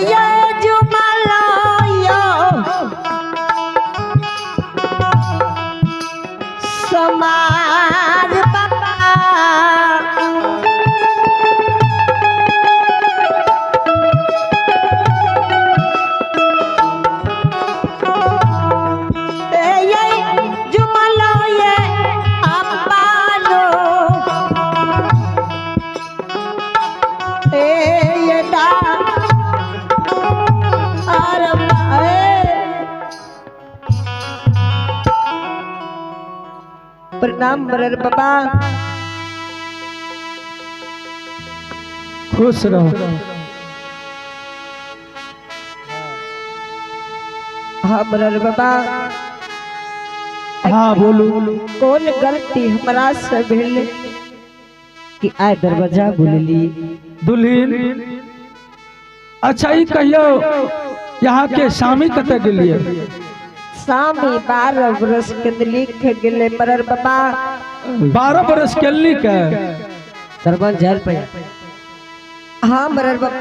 ये जुमलायो समार बाबा। ए ये जुमलाये अम्बानो ए ये दा प्रणाम बरर बाबा। खुश रहो। हाँ बरर बाबा। हाँ बोलू। कौन गलती हमरा से भेल कि आय दरवाजा बोलली? दुल्हीन, अच्छा ई कहियो, यहाँ के स्वामी कतऽ गेलिए? स्वामी 12 बरस के लिख गेले मरर बाबा। 12 बरस केलनी के? सरपंच झेल पे। हाँ मरर बाबा।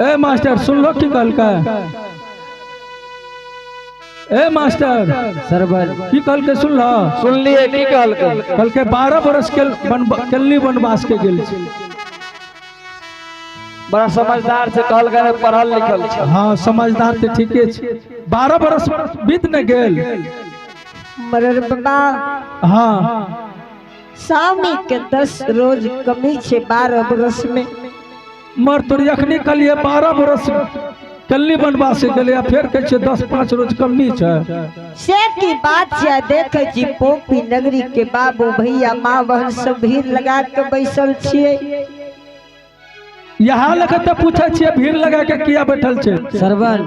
ए मास्टर, सुनलो की कहलकै? ए मास्टर। सरपंच। की कहलकै, सुनलो? सुनलिए, की कहलकै? कहलकै 12 बरस के केलनी वनवास के गेल छै। बड़ा समझदार से कहलकै ने, पढ़ल लिखल छै। हाँ, समझदार तऽ ठीके छै। 12 बरस बीत ने गेल? मरर बाबा। हाँ। स्वामी के 10 रोज कमी छे 12 बरस में। मर तोर, अखनी कहलिए 12 बरस कल्ली वनवास से गेलै, आ फेर कहै छियै 10-5 रोज कमी छै। से की बात छै, देखे छी पोपी नगरी के बाबू भैया माँ बहन सब भीड़ लगा के बैसल छियै। यहाँ लगे तऽ पूछै छियै, भीड़ लगा के किया बैठल छै? सरपंच।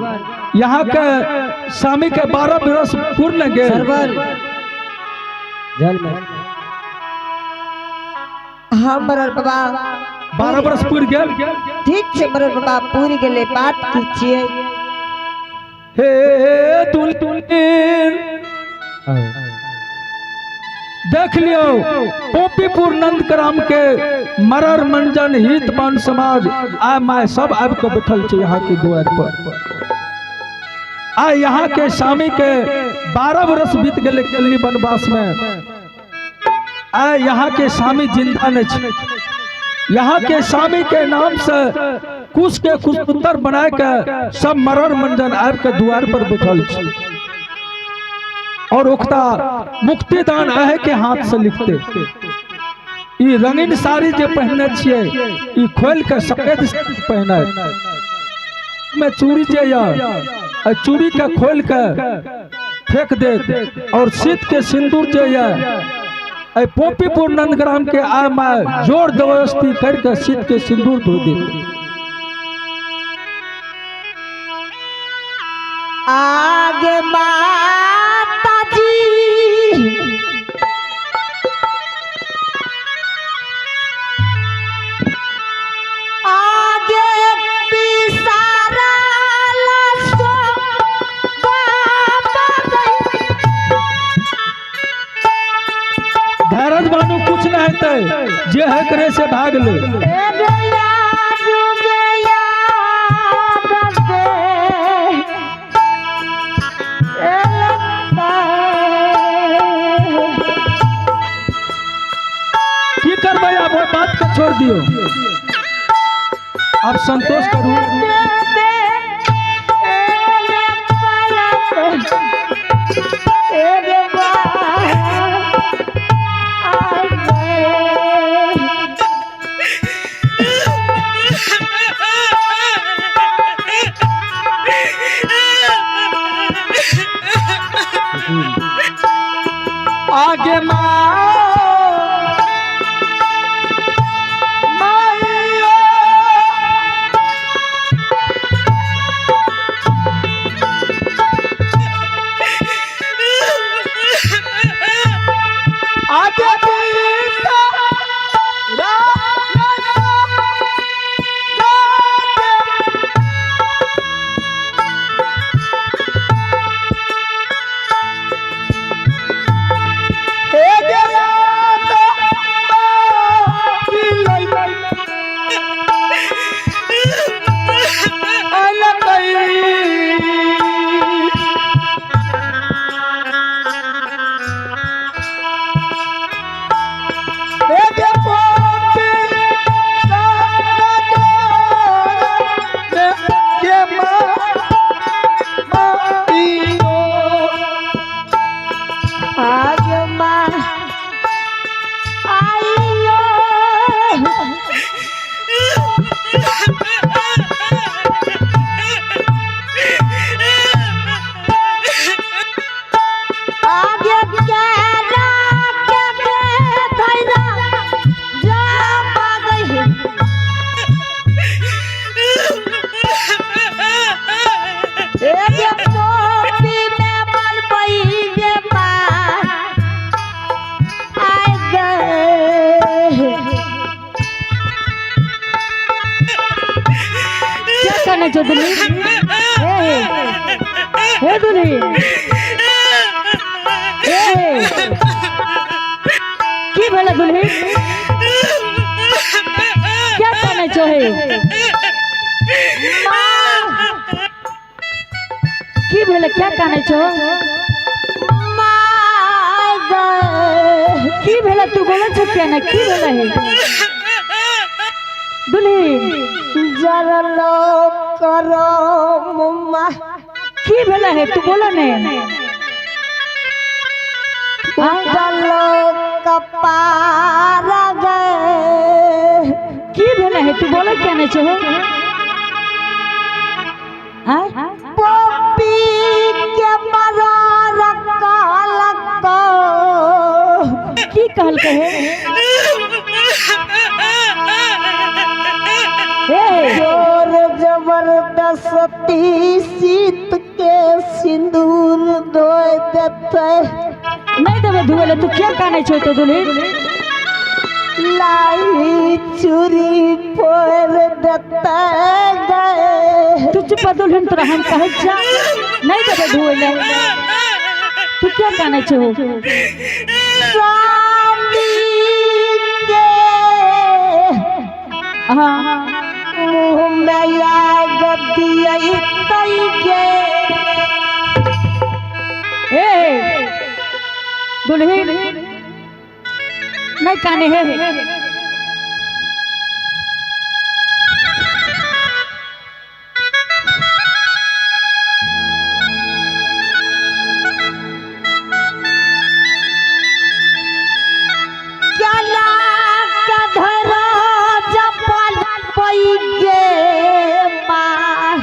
यहाँ के स्वामी के 12 बरस पूर्ण गेल। सरपंच झेल में। हाँ मरर बाबा। 12 बरस पूर गेल? ठीक छै मरर बाबा, पूरी गेलै। बात की छियै? हे दुल्हीन, देख लियो, पोपीपुर नंदग्राम के मरर मंजन हित वन समाज आ my सब आबि के बैठल छै यहाँ के द्वार पर। आ यहाँ के स्वामी के 12 बरस बीत गेलै केलनी वनवास में, आ यहाँ के स्वामी जिंदा नहीं छै। यहाँ के स्वामी के नाम से कुश के कुशपुत्र बनाए के सब मरर मंजन आबि के द्वार पर बैठल छै और ओकरा मुक्तिदान अहे के हाथ से लिखते। ई रंगीन साड़ी जे पहनने छियै, ई खोल के सफेद साड़ी पहने में चूड़ी जे या, आ चूड़ी के खोल के फेंक देत और शीत के सिंदूर जे या, ए पोपीपुर नंदग्राम के आ my जोर जबरदस्ती करके शीत के सिंदूर धो देत। आगे माता जी, आगे पिसारा लसो बाबा गई। धैरज बानू, कुछ नहीं हेतै, जे है करे से भाग ले। ए गया गया दे ए लगता। की करबै आब, ओहि बात के छोड़ दियौ, आब संतोष करू। आगे माइया। काने छो दुल्ही? हे हे हे दुल्ही, हे हे, की भेलै दुल्ही? क्या काने छो हे? की भेलै, क्या काने छो? की भेलै, तू बोलै छो क्या ने? की भेलै हे दुल्ही? जरलो करम मा की भेलै हे, तू बोल ने। उठलो कपार गे। की भेलै हे, तू बोलै क्या ने छो हे? आँय? पोपी के मरार कहलको। की कहलकै हे? हे जोर जबरदस्ती शीत के सिंदूर धोय देते। नहीं देबै धुए ले, तू क्या कानै छो तो दुल्ही? लाई चूरी फोड़ देते गए। तू चुप दुल्हन, तोरा हम कहै छा नहीं देबै धुए ले, तू क्या कानै छो? स्वामी के हाँ मुँह में आग दियतै गे। ए दुल्ही, नहीं काने हे। केला के धरा जपल पै गे माँ।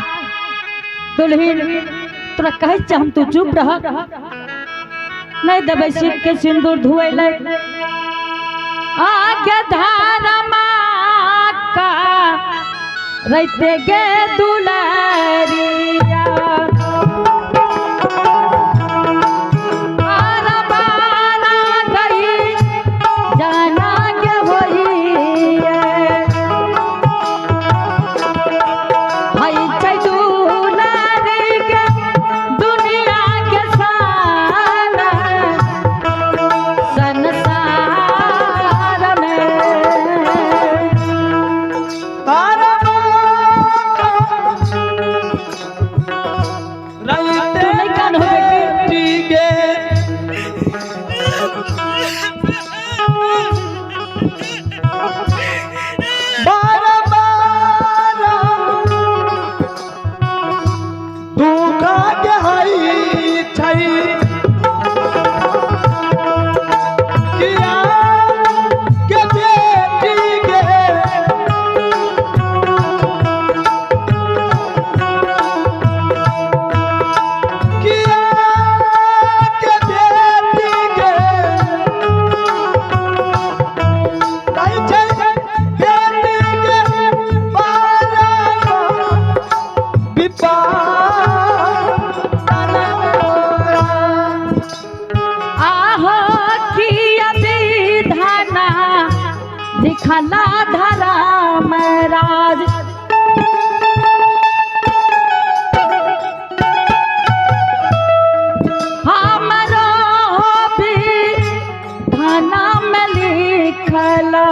दुल्हीन, तोरा कहै छ हम, तू चुप रह। नहीं देबै शिव के सिंदूर धुए ले। आगे धारा का रैते गे दुलारिया, आरा बारा गई जाना के होइए। हई छै दुलारी के दुनिया के सारा संसार में। तू नहीं कान हो बेटी। आहो किया विधाना लिखला धरा महाराज। हमरो भी धाना में लिखला,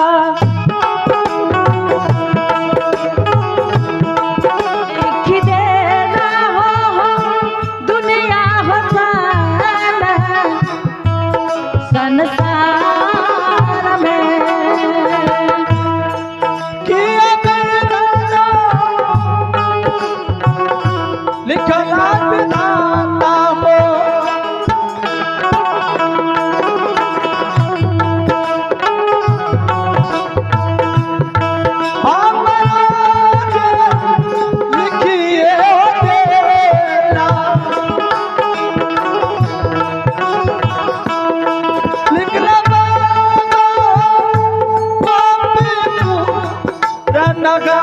लिख देना हो दुनिया हो संसार में। लिखला विधाता हो। हमरा लिखिए देना, लिखला बाबा बापू रणगा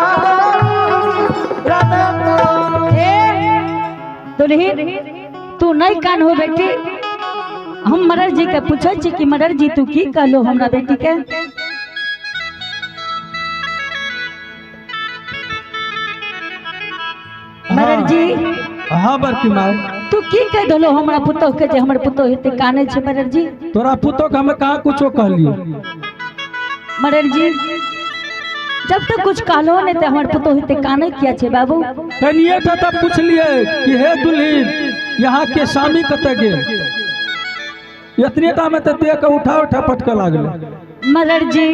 रणगा। दुल्हीन, तू नहीं कान हो बेटी। हम मरर जी के पूछै छी कि मरर जी, तू की कहलो हमरा बेटी के? मरर जी। हाँ बड़की माय। तू की कह दलो हमरा पुतोह के जे हमर पुतोह हेते काने छै मरर जी? तोरा पुतोह के हमें कहाँ कुछो कहलियो। मरर जी, जब तक कुछ कहलो नहीं ते हमर पुतोह हेते काने किया छै बाबू? कनिए टा तब पूछलिए कि हे दुल्हीन यहाँ के स्वामी कतऽ गेल, इतने टा में तो देह के उठा उठा पटके लागले। मरर जी,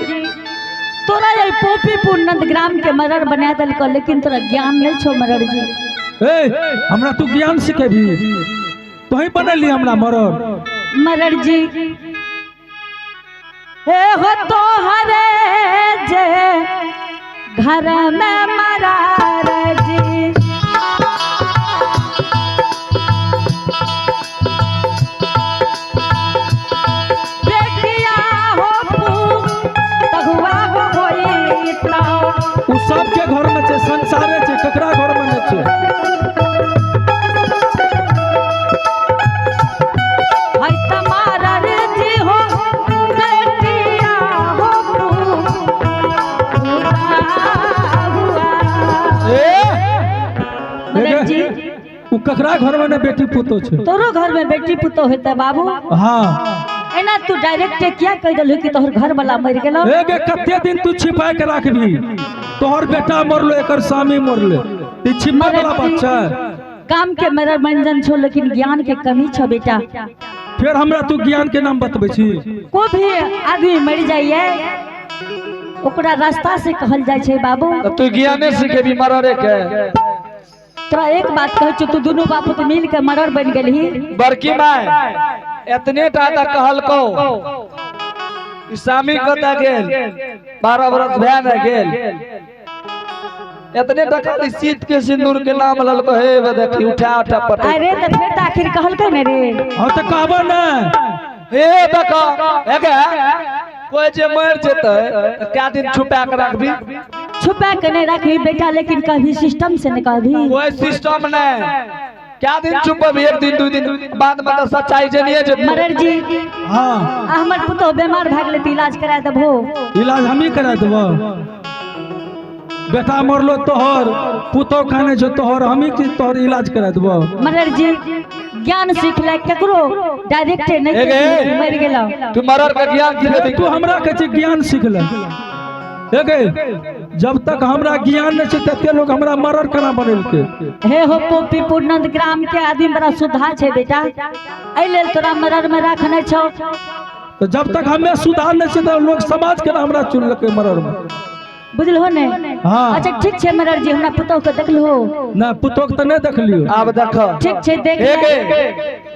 तोरा ये पोपीपुर नंदग्राम के मरर बना देलको, लेकिन तोरा ज्ञान नहीं छो मरर जी। ए हमरा तू ज्ञान सिखेबी, तोही बनली हमरा मरर। मरर जी, हे हो तोहरे जे घर में मरर जी। बेटिया हो तहुआ हो होई तो। उ सबके घर में छै, संसारे छै, ककरा घर में नहीं छै। है तमारर जी हो बेटिया हो हुआ। मरर जी, उ ककरा घर में नहीं बेटी पुतो छै। तोरो घर में बेटी पुतो हेतै बाबू? हाँ। एना तू डायरेक्ट किया कह देलhu कि तोहर घर वाला मर गेलो? ए गे कते दिन तू छिपा के राखबी, तोहर बेटा मरलो एकर स्वामी मरले, ई छिपा वाला बात छै। काम के मरर मंजन छो, लेकिन ज्ञान के कमी छो बेटा। फिर हमरा तू ज्ञान के नाम बतबै छी? कोई भी आदमी मर जाइए ओकरा रास्ता से कहल जाय छै बाबू। तऽ तू ज्ञाने सिखेबी मररे के? तोरा एक बात कहै छौ, तू दुनू बाप पुत मिल के मरर बन गेलही। बड़की माय एतने टा तऽ कहलकौ ई स्वामी कतऽ गेल, 12 बरस भए ने गेल, एतने टा खाली सीत के सिंदूर के नाम ललको। हे बे देखी उठा उठा पटक। अरे तऽ फेर तऽ आखिर कहलकै ने रे। हाँ तऽ कहबो ने। हे देखो एगे कोई जे मर जेतै तऽ कै दिन छुपा के राखबी? छुपा के नहीं रखबी बेटा, लेकिन कभी सिस्टम से नहीं कहबी। कोई सिस्टम नहीं, क्या दिन छुपबी? एक दिन दू दिन बाद में तऽ सच्चाई जानिए जेतै। मरर जी। हाँ। आ हमर पुतोह बीमार भए गेलै तऽ इलाज करा देबहो? इलाज हमही करा देबो। बेटा मरलो तोहर, पुतोह खाने छौ तोहर, हमही की तोहर इलाज करा देबो? मरर जी, ज्ञान सीख ले, केकरो डायरेक्ट नहीं एगे। कहियै मरि गेलौ। तू मरर के ज्ञान सिखेबी? तू हमरा कहै छी ज्ञान सीख ले। एगे जब तक हमरा ज्ञान नहीं छै तते लोग हमरा मरर केना बनेलकै? हे हो पोपीपुर नंदग्राम के आदमी बड़ा सुधा छै बेटा, एहि लेल तोरा मरर में राखने छौ। तो जब तक हमें सुधार नहीं छै तऽ लोग समाज केना हमरा चुनलकै मरर में? बुझलहो ने? हाँ। अच्छा ठीक छै मरर जी, हमरा पुतोह के देखलहो? ना, पुतोह के तऽ नहीं देखलियो। आब देख। ठीक छै, देख ले। एगे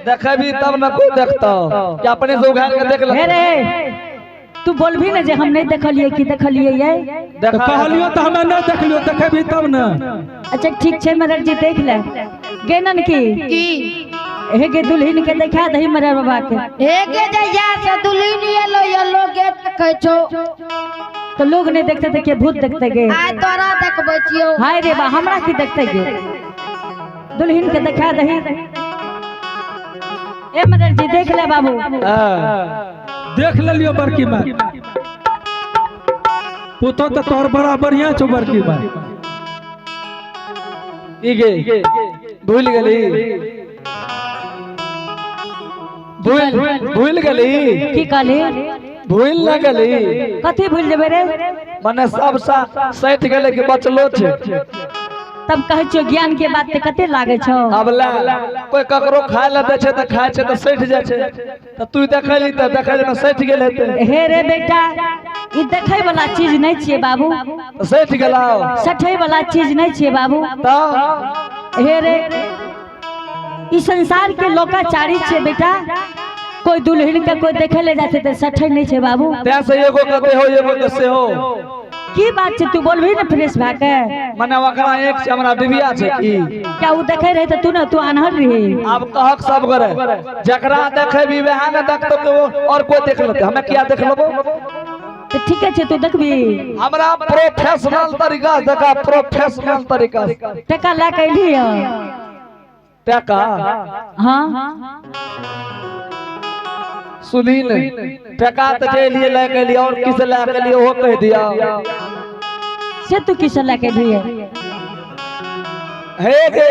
देखेबी तब न कोई देखतौ कि अपने से उघार के देख हे ले। रे तू बोलबी ने जे हम नहीं देखलिए कि देखलिए ये? तऽ कहलियो तऽ हमें नहीं देखलियो, देखेबी तब ने। अच्छा ठीक छै मरर जी, देख ले गेनन की हे गे दुल्हन के देखा दही मरर बाबा के। हे गे जहिया से दुल्हन एलो ये लोग देखै छौ। तो लोग नहीं देखते थे के भूत देखते गे? आइ तोरा देखबै छियौ। हाय रे बा, हमरा की देखते गे? दुल्हन के देखा दही। ए मदर जी, देख ले बाबू। हाँ। देख लेलियो बड़की माय, पुतोह तऽ तोहर बड़ा बढ़िया छौ बड़की माय। ई गे भूल गेली, भूल भूल गेली। की कहली? भूल न गेली? कथी भूल जेबै रे? मने सब सैठ गेलै कि बचलो छै? तब कहै छियौ ज्ञान के बात तऽ कते लागै छौ। अब ले कोई ककरो खाय ले दै छै तऽ खाय छै तऽ सठि जाइ छै, तऽ तू देखैली तऽ देखै मे सठि गेल हेतै। हे रे बेटा, ई देखै वाला चीज नहीं छियै बाबू। तऽ सठि गेलौ। सठै वाला चीज नहीं छियै बाबू। तऽ हे रे, ई संसार के लोकाचारी छियै बेटा, कोई दुल्हन के कोई देखे ले जाइ छै तऽ सठै नहीं छै बाबू। तैं से एगो के देहो एगो के सेहो। की बात छै, तू बोलबही ने फ्रेश भए के? मने ओकरा एक छै हमरा डिबिया छै की? क्या ओ देखे रहे तऽ तू ने तू आन्हर रही? आब कहक सब करे जकरा देखेबी वएह ने देखतौ कि वो और कोई देख लेतै, हमे किया देख लेबो? तऽ ठीके छै, तू देखबी। हमरा प्रोफेशनल तरीका से देखा, प्रोफेशनल तरीका से। टका लए के एली? टका? हाँ। सुनी ने, टका तऽ जे लिए लए के एलियै, और किस लए के एलियै ओहो कहि दिया। से तू किस लए के एली? हे गे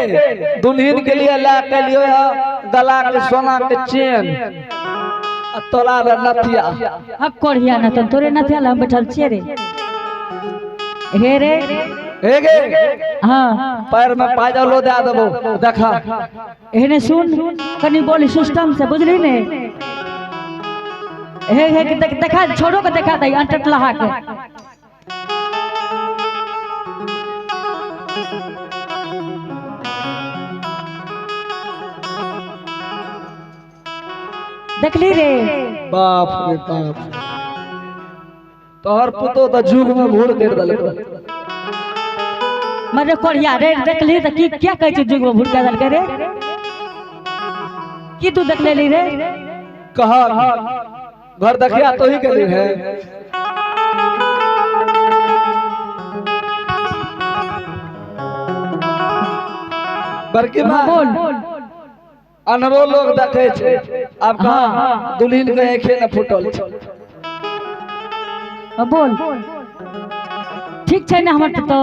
दुल्हन के लिए ला के लियो है गला के सोना के चेन आ तोला रे नथिया। अब कोढ़िया न तो तोरे नथिया ला हम बैठल छियै रे। हे रे। हे गे। हाँ। पैर में पायजलो दे देबो देखा। एहने सुन कनी बोली सिस्टम से बुझली ने। हे हे के देख देखा छोड़ो के देखा दई अंटटलहा के। देखली रे। बाप रे बाप, तोहर पुतो त जुग में भूर कर देलको। मरे कोढ़िया रे देखली त की क्या कहै छै जुग में भूर कर देलकै रे? की तू देख लेली रे? कहा घर देखिया तो ही गेली है। बड़की माँ बोल। अनरो लोग देखे छै आब कहा दुल्हन के आंखे न फूटल छै। बोल ठीक छै ने हमर तो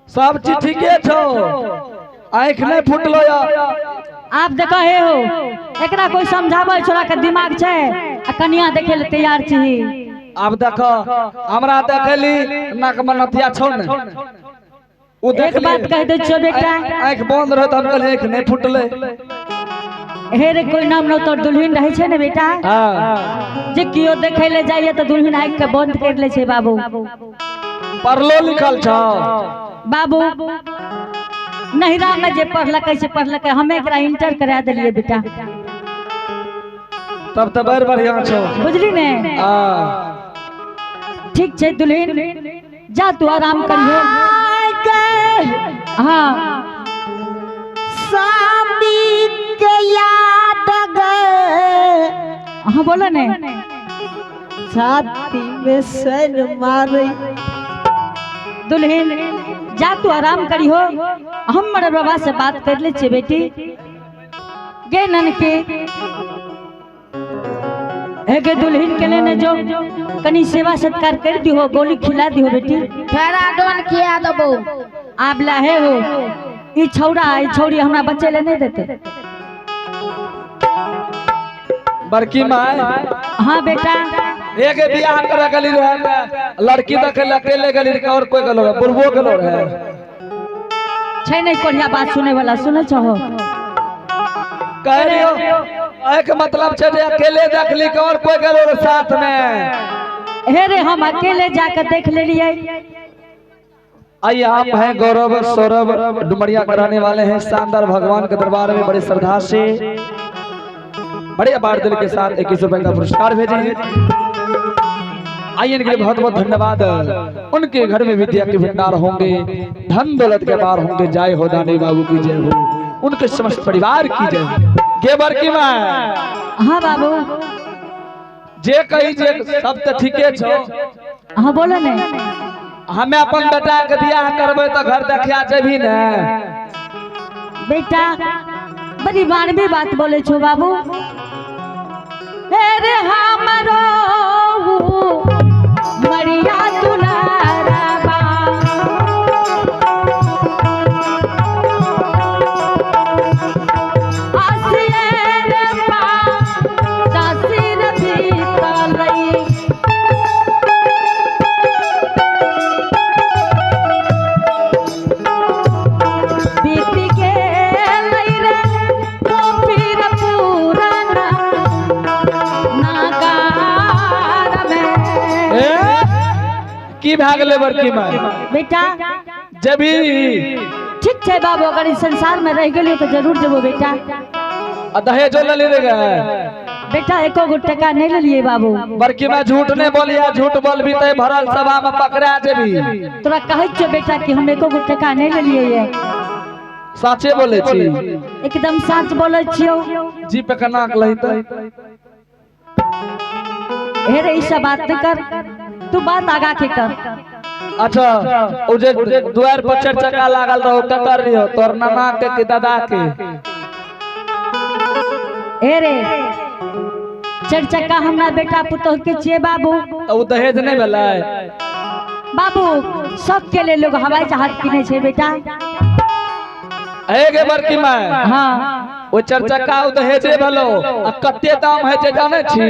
सब चीज ठीके छौ, आंख नहीं फूटलो या। आप देखो हे हो एकरा कोई समझाबै छोरा के दिमाग छै आ कनिया देखे ले तैयार छी। आब देखो हमरा देखली नाक में नथिया छौ ने, उ एक देखली। बात कह दै छियौ बेटा, आंख बंद रहे त हम कहलियै आंख नहीं फूटले। हे रे कोई नाम न तोर दुल्हन रहै छै ने बेटा। हां। जे कियो देखे ले जाइए त दुल्हन आंख के बंद कर ले छै बाबू। पढ़लो लिखल छौ बाबू? नहिरा में जे पढ़लकै से पढ़लकै, हमे एकरा इंटर करा देलियै बेटा। तब त बड़ बढ़िया छौ। बुझली ने? हां। ठीक छै दुल्हन जा तू आराम करियो। हाँ। स्वामी के याद गए। हाँ बोलो ने। छाती में सैन मारे। दुल्हन जा तू आराम करियो, हम मरे बाबा से बात कर ले छियै बेटी। गे ननके हे गे दुल्हन के लेने जो कनी सेवा सत्कार कर दिहो, गोली खिला दिहो बेटी। फेराडोन खिया देबो। आब लाहे हो ई छौड़ा ई छौड़ी हमरा बच्चे ले नहीं देते। बड़की माय। हाँ बेटा। एक बियाह करे गली रहे लड़की देखे ले अकेले गली रहे और कोई गलो रहे बुढ़बो गलो रहे। छै नहीं कोढ़िया बात सुने वाला सुने छहो। कह रही हो एक मतलब छै जे अकेले देखली के और कोई गलो रहे साथ में। हे रे हम अकेले जाकर देख लेलियै। आइए आप हैं गौरव सौरभ डुमरिया कराने वाले हैं शानदार भगवान के दरबार में बड़े श्रद्धा से बड़े अपार दिल के साथ 21 रुपए का पुरस्कार भेजे हैं। आइए इनके लिए बहुत बहुत धन्यवाद। उनके घर में विद्या के भंडार होंगे, धन दौलत के पार होंगे। जय हो दानी बाबू की जय हो, उनके समस्त परिवार की जय हो। गे बड़की मां। हाँ बाबू। जे कही जे सब तो ठीके छो। हाँ बोलो ने। हमें अपन बेटा के बियाह करबे तो घर देखिया जेबी ने। बेटा बड़ी मानवी बात बोले छो बाबू। अरे हमरो मरिया दुलारबा। आसियर पा दासिर बीतलई। बीत गेलै रे फिर पुराना नागार में। ए की भए गेलै बड़की माय? बेटा जेबी। ठीक छै बाबू, अगर इस संसार में रह गेलियो तो जरूर जेबो बेटा। आ दहेजो लेली रे गे? बेटा एको गो टका नहीं लेलिए बाबू। बड़की माय झूठ नहीं बोलिया, झूठ बोलबी ते भरल सभा में पकड़ा जेबी। तोरा कहै छियो बेटा कि हम एको गो टका नहीं लेलिए ये। साचे बोले छी? एकदम सच बोले छियो। जी पे कनाक लही त। हे रे ई सब बात नहीं कर, तू बात आगा के कर। अच्छा उ जे द्वार पर चार चक्का लागल रहो ककर रहियो, तोर नाना के कि दादा के? हे रे चार चक्का हमरा बेटा पुतोह के छिए बाबू। त उ दहेज नहीं भेलै? बाबू सब के लिए लोग हवाई जहाज किने छे बेटा। हे गे बड़की माय। हाँ। ओ चर्चक्का ओ दहेजे भलो आ कते दाम है जे जाने छी?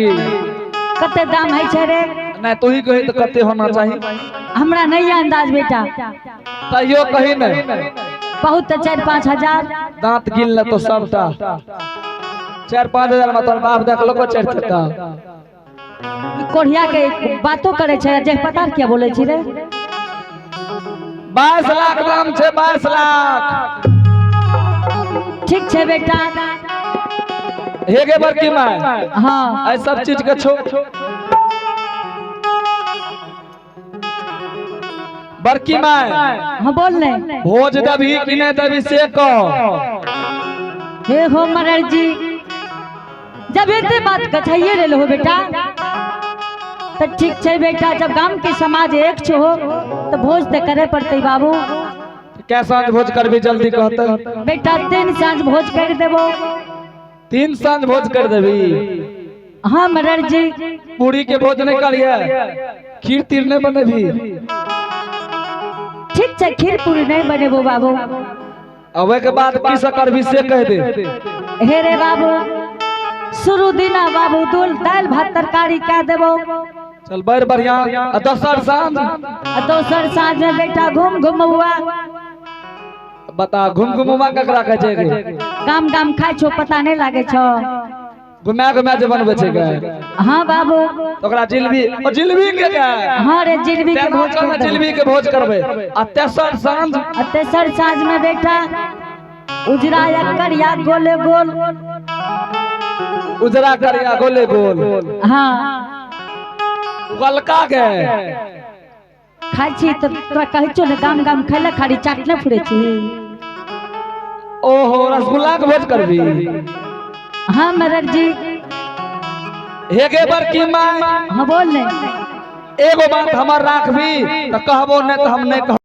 कते दाम है छै रे? नहीं तू ही कही तो कते होना चाहिए। हमरा नहीं है अंदाज बेटा। तैयो कही नहीं। बहुत तो 4-5 हजार। दांत गिल ले तो सबटा। 4-5 हजार में तोर बाप देख लो 4 चक्का। कोढ़िया के बातो करे छै जे पता क्या बोले छी रे? 22 लाख दाम छे, 22 लाख। ठीक छै बेटा। हे गे बड़की माय। हाँ। ऐ सब चीज के छो। बड़की माय। हाँ बोल ने। भोज दबी कि नहीं दबी से कह। हे हो मरर जी, जब एते बात कछाइए रहे हो बेटा तो ठीक छै बेटा। जब गांव के समाज एक छो तो भोज तो करे पड़ते बाबू। कै साँझ भोज करबी जल्दी कहते? बेटा 3 साँझ भोज कर देबो। 3 साँझ भोज कर देबी? हाँ मरर जी। पूरी के भोज नहीं करिए, खीर तीर नहीं बनेबी? ठीक छै, खीर पूरी नहीं बनेबो बाबू। अबे के बाद की सब करबी से कह दे। हे रे बाबू, शुरू दिना बाबू दूल दाल भात तरकारी कह देबो। चल बड़ बढ़िया। आ दोसर साँझ? आ दोसर साँझ में बेटा घूम घुमौआ। बता घूम घुमौआ ककरा कहै छै गे? गाम गाम खाइ छो पता नहीं लागे छो। घुमा घुमा जे बनबै छै गे? हाँ बाबू। तो ओकरा जिलबी, ओ जिलबी के गे? हाँ रे जिलबी के भोज कर देबो। जिलबी के भोज करबै। आ तेसर साँझ? आ तेसर साँझ में बेटा उजरा या करिया गोले गोल। उजरा करिया गोले गोल। हाँ। गलका के खाइ छी तो तोरा कहै छौ ने गाम गाम खाइ खाली चाट नहि फुरै छी। ओहो रसगुल्ला के भोज करबी? हाँ मरर जी। हे गे बड़की माय। हाँ बोल ने। एगो बात हमर राखबी तो कहबो नहीं तो हम नहीं कहबो।